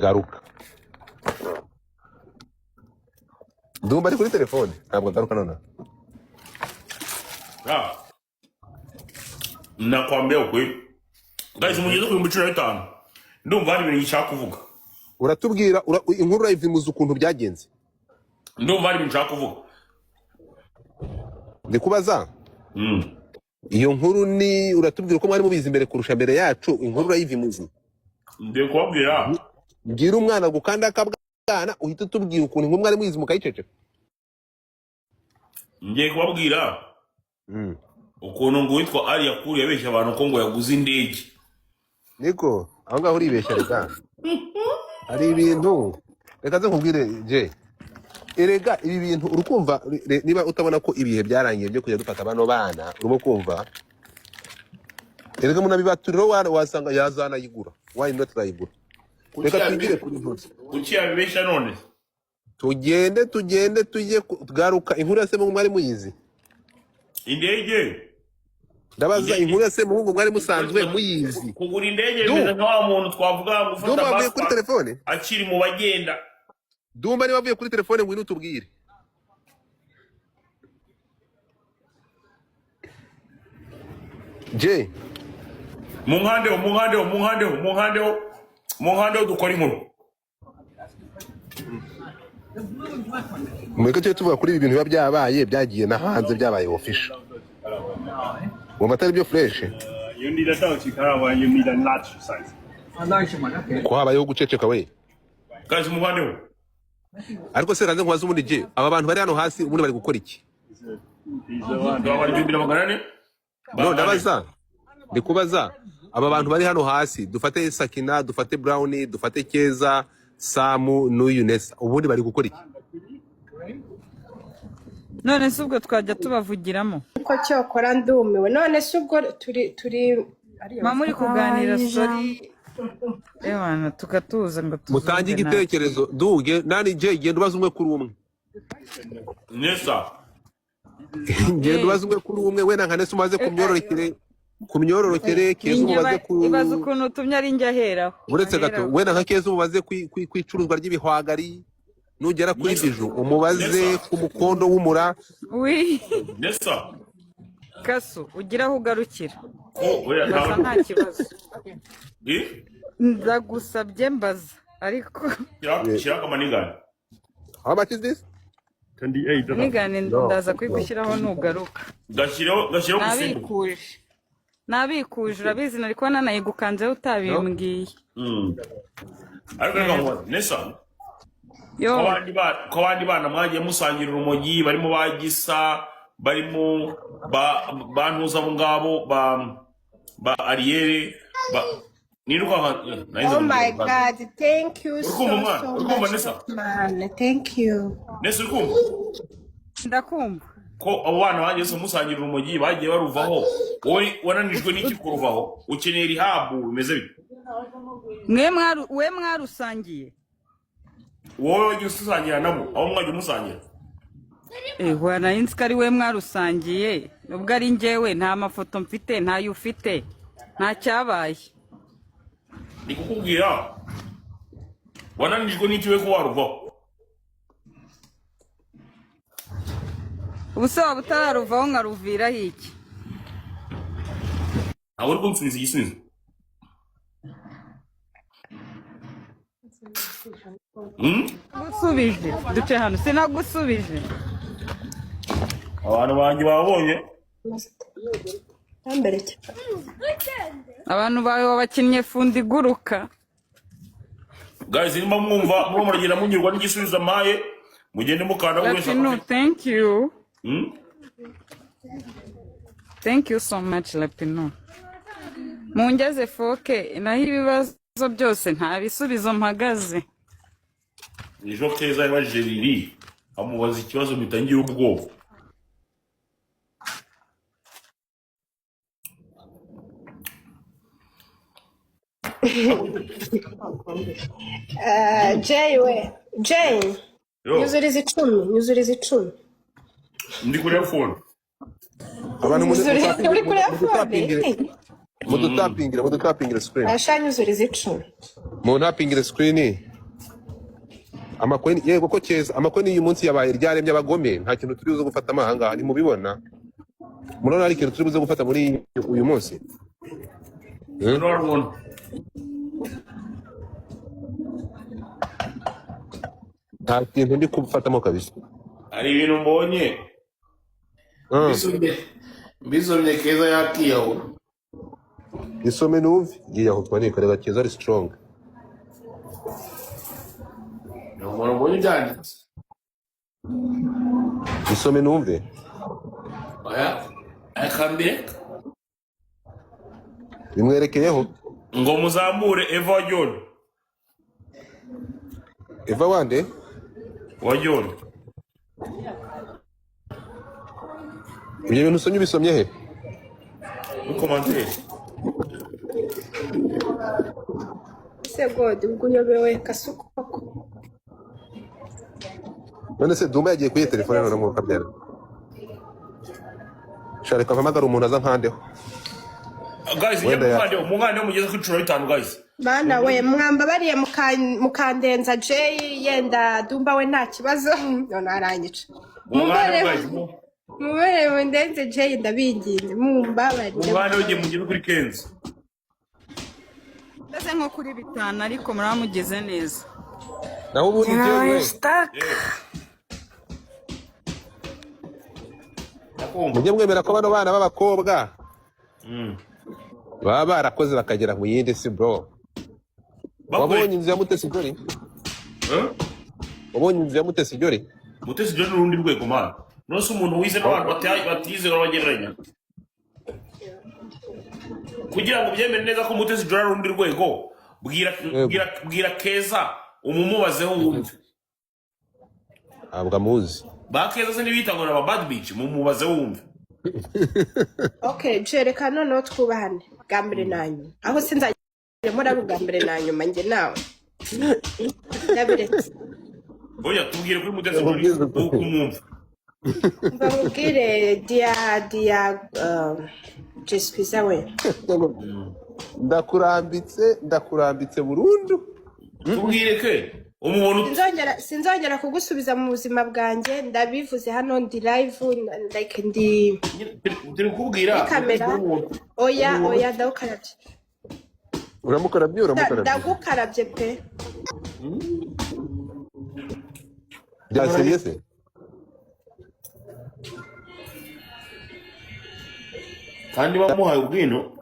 Agaruka. Ndumva ari kuri telefone, ntabwo agaruka nonaha. Ah, nakwambia ukweli guys, mugeze ku 15,000, ndumva hari ibintu nshaka kuvuga. Uratubwira inkuru urayivimuza ukuntu byagenze. Ndumva hari ibintu nshaka kuvuga. Ndi kubaza. Iyo nkuru ni uratubwira uko mwari mubizi mbere kurusha mbere yacu, inkuru urayivimuza. Ngiye kubabwira. Bwira umwana gukanda akabwana, uhita utubwira ukuntu inkuru mwari muyizi mukayiceceka. Ngiye kubabwira ukuntu ngo uwitwa Alliah Cool yabeshya abantu ko ngo yaguze indege. Niko aho ngaho uribeshya. Reka, hari ibintu, reka nze nkubwire je. Erega ibi bintu urukumva, niba utabona ko ibihe byarangiye byo kujya dufata bano bana, urimo kumva? Erega munabibaturiro, wasanga yazanayigura, why not ayigura? Kuki Reka twigire kuri ntuzi. Kuki yabibeshya none? Tugende, tugende, tujye garuka. Inkuru ya Semuhungu mwari muyizi? Indege. Ndabaza. Indege. Inkuru ya Semuhungu mwari musanzwe muyizi? Kugura indege Du bimeze nka wa muntu twavuga ngo ufata Dumba avuye kuri basi telefone. akiri mu bagenda. Dumba, niba avuye kuri telefone, ngwino utubwire. Je. Munkandeho, munkandeho, munkandeho, munkandeho, munkandeho, dukora inkuru. Mureke tujye tuvuga kuri ibi bintu biba byabaye, byagiye na hanze, byabaye official, wumva atari byo fresh? You need a Dolce caravan, you need a large size. Ko habayeho guceceka we? Guys, munkandeho. Ariko se kanze nkubaze, ubundi je, aba bantu bari hano hasi ubundi bari gukora iki? Is the one. Twabara 1400. No. Bankande. Ndabaza, ndi kubaza aba bantu bari hano hasi, dufate Sakina, dufate Brown, dufate Keza, Samu n'uyu Nesa, ubundi bari gukora iki? None se ubwo twajya tubavugiramo? Ko cyokora ndumiwe. None se ubwo turi ariyo. Mama uri kuganira. Habaye Sori ewana, tukatuza ngo Mutange tuzumve natwe. igitekerezo. Duge nani je, genda ubaze umwe kuri umwe. Nesa. Genda ubaze umwe kuri umwe, wenda nka Nesa umaze ku myororokere, ku myororokere, Keza Ninjye umubaze ku ibaze ukuntu utumye ari njye aheraho. Uretse gato. Aheraho. Wenda nka Keza umubaze ku icuruzwa ry'ibihwagari, nugera kuri Nesa. Biju umubaze Nesa. ku mukondo w'umura. Wi. Nesa. Kasu, ugira aho ugarukira. Ko oya. Mbaza. Ntabwo. Nta kibazo. Eh? Ndagusabye, mbaza ariko. Shiraka manigani. How much is this? 28. Nigane. No. Ndaza kuyigushyiraho nugaruka. Gashyiraho, gashyiraho gusimbuka. Nabikuje, nabikuje, urabizi nari kuba nanayigukanzeho utabimbwiye. Ariko reka nkubaze Nesa, ko Yo. abandi ko abandi bana mwagiye musangira urumogi, barimo ba Gisa, barimo ba bantuza, abo ngabo ba Ariyere ba nirukanka nahize. Oh my God, thank you Uri so kumva mwana? so Uri kumva much, Nesa? man. Thank you. Nesa, uri kumva? Ndakumva. Ko abo bana bagiye se musangira urumogi bagiye baruvaho, wowe wananijwe n'iki kuruvaho? Ukeneye rehab, bimeze bite? Mwe mwaru, we mwarusangiye? Wowe wagiye usangira nabo, abo mwagiye musangira. Ehwa, nari nzi ko ari we mwarusangiye. Ubwo ari njyewe, nta mafoto mfite, ntayo ufite, nta cyabaye. Ni kukubwira, wananijwe n'iki we ko waruvaho? Ubu se waba utararuvaho nkaruviraho iki? Ntabwo uri kunsubiza igisubizo. Gusubije duce hano, sinagusubije. Abantu banjye babonye. Mbere cyane. Abantu bawe wabakinnye fundi iguruka. Guys, niba mwumva murimo muragenda munyurwa n'igisubizo amaye, mugende mukanda buri wese Lapinu, afite. Thank you. Thank you so much, Lapinu. Mungeze foke, naho ibibazo byose nta bisubizo mpagaze. Ejo Keza yabajije Lili, amubaza ikibazo mpita ngira ubwoba. Jay we. Jay, Yo. Nyuzuriza 10, nyuzuriza 10. Ndi kuri phone. Abantu Nyuzuriza uri kuri phone. mudutapingire, mudutapingire, mudutapingire screen. Asha, nyuzuriza 10. Muntapingire screen. Amakoini yego ko keza, amakoini y'uyu munsi yabaye ryaremye abagome, nta kintu turi buze gufata amahanga, ntimubibona? Murabona hari ikintu turi buze gufata muri uyu munsi? Urabona. Nta kintu ndi kufatamo kabisa. Hari ibintu mbonye. Mbisomye Keza yakiyahura. Isome numve yiyahutwa nikorera Keza ari strong. Ni umuntu mbonye byanditse. Isome numve. Oya, reka mbireke. Bimwerekeyeho. Ngo muzamure Eva wa John. Eva wande? Wa John. Ibyo bintu usomye ubisomye he? Muri commentaire. Ese God, ubwo uyobewe Kasuku koko? None se Dumba yagiye kuyiha telefone none ngo kabyara? Sha reka mpamagare umuntu aza nkandeho. Guys, njye Wenda ya- munkandeho mugeze kuri 15 guys. Bana we, mwambabariye mukandenza Jay, yenda Dumba we nta kibazo, none aranyica. Munkandeho Mumbabarire, guys. mumbabarire mundenze Jay, ndabinginze, mumbabarire. Munkandeho ngiye mugeze kuri 15. Meze nko kuri 5 ariko muramugize neza. Naho ubundi Nabaye njyewe stuck. Ndakumva. mujye mwemera ko bano bana b'abakobwa baba barakoze bakagera mu yindi si bro. Wabonye inzu ya Mutesi Jolly? Eh? Wabonye inzu ya Mutesi Jolly? Mutesi Jolly ni urundi rwego man. None se umuntu wize n'abantu batize urabagereranya? Kugira ngo ubyemere neza ko Mutesi Jolly ari urundi rwego, bwira Yego. bwira Keza umumubazeho wumve. Ntabwo amuzi. Ba Keza se ntibita ngo ni aba bad bitch, mumubazeho wumve. Okay, Jay, reka noneho twubahane bwa mbere na nyuma. Aho sinzajya muri bwa mbere na nyuma njye nawe. Ndabiretse. Oya, tubwire kuri Mutesi Jolly Ubwiza ukuri. uko umwumva. Mva mubwire dia Jesquiza we. Ndakurambitse, ndakurambitse burundu. Tubwire ke umuntu Sinzongera kugusubiza mu buzima bwanjye, ndabivuze hano ndi live, like ndi turi kukubwira muri kamera. Oya oya, ndagukarabye. Uramukarabye, uramukarabye. Ndagukarabye pe. Bya seriye se? Kandi bamuhaye ubwino.